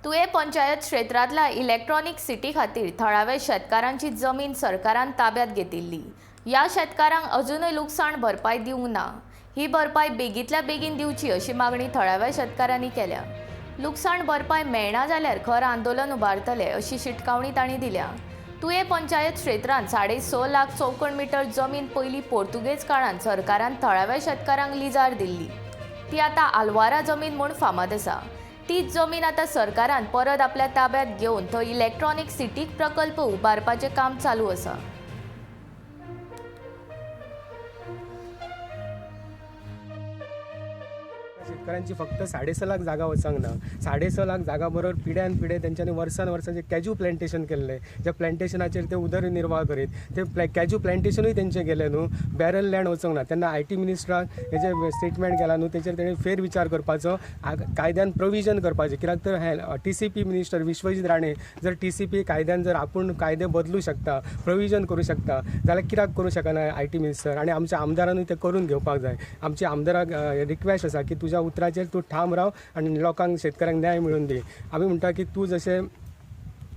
तुयें पंचायत क्षेत्रांतल्या electronic city खातीर थळाव्या शेतकारांची जमीन सरकारान ताब्यात घेतिल्ली. ह्या शेतकारांक अजुनूय लुकसाण भरपाय दिवंक ना. ही भरपाय बेगींतल्या बेगीन दिवची अशी मागणी थळाव्या शेतकारांनी केल्या. लुकसाण भरपाय मेळना जाल्यार खर आंदोलन उबारतले अशी शिटकावणी तांणी दिल्या. तुयें पंचायत क्षेत्रांत 6.5 लाख चौखण मिटर जमीन पयलीं पोर्तुगेज काळांत सरकारान थळाव्या शेतकारांक लिजार दिल्ली. ती आतां आलवारा जमीन म्हूण फामाद आसा. तीच जमीन आतां सरकारान परत आपल्या ताब्यात घेवन थंय इलेक्ट्रॉनिक सिटीक प्रकल्प उबारपाचें काम चालू आसा. शेतकऱ्यांची फक्त 6.5 लाख जागा वचंक ना. 6.5 लाख जागा बरोबर पिढ्यान पिढे तेंच्यांनी वर्सान वर्सां जे कॅज्यू प्लांटेशन केल्लें, ज्या प्लांटेशनाचेर ते उदरनिर्वाह करीत, ते कॅज्यू प्लांटेशनूय तेंचें गेलें न्हू. बॅरल लँड वचोंक ना. तेन्ना IT मिनिस्टरान हे जे स्टेटमेंट केलां न्हू, तेचेर तेणी फेर विचार करपाचो, कायद्यान प्रोविजन करपाचें. कित्याक तर हे TCP minister Vishwajit Rane जर TCP कायद्यान जर आपूण कायदे बदलू शकता, प्रोविजन करूं शकता, जाल्यार कित्याक करूं शकना IT minister? आनी आमच्या आमदारानूय तें करून घेवपाक जाय. आमच्या आमदाराक रिक्वेस्ट आसा की तुज्या उतराचेर तूं ठाम राव आनी लोकांक, शेतकऱ्यांक न्याय मेळून दी. आमी म्हणटा की तूं जशें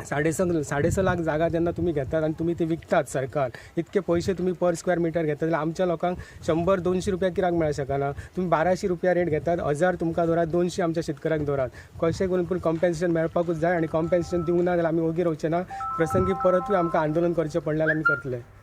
6.5 लाख जागा जेन्ना तुमी घेतात आनी तुमी ती विकतात सरकार, इतके पयशे तुमी पर स्क्वेअर मिटर घेतात, जाल्यार आमच्या लोकांक 100-200 रुपया कित्याक मेळूंक शकना? तुमी 1200 रुपया रेट घेतात, 1000 तुमकां दवरात, 200 आमच्या शेतकऱ्यांक दवरात. कशें करून पूण कॉम्पेन्सेशन मेळपाकूच जाय आनी कॉम्पेन्सेशन दिवंक ना जाल्यार आमी ओगी रावचे ना. प्रसंगी परतूय आमकां आंदोलन करचें पडलें जाल्यार आमी करतले.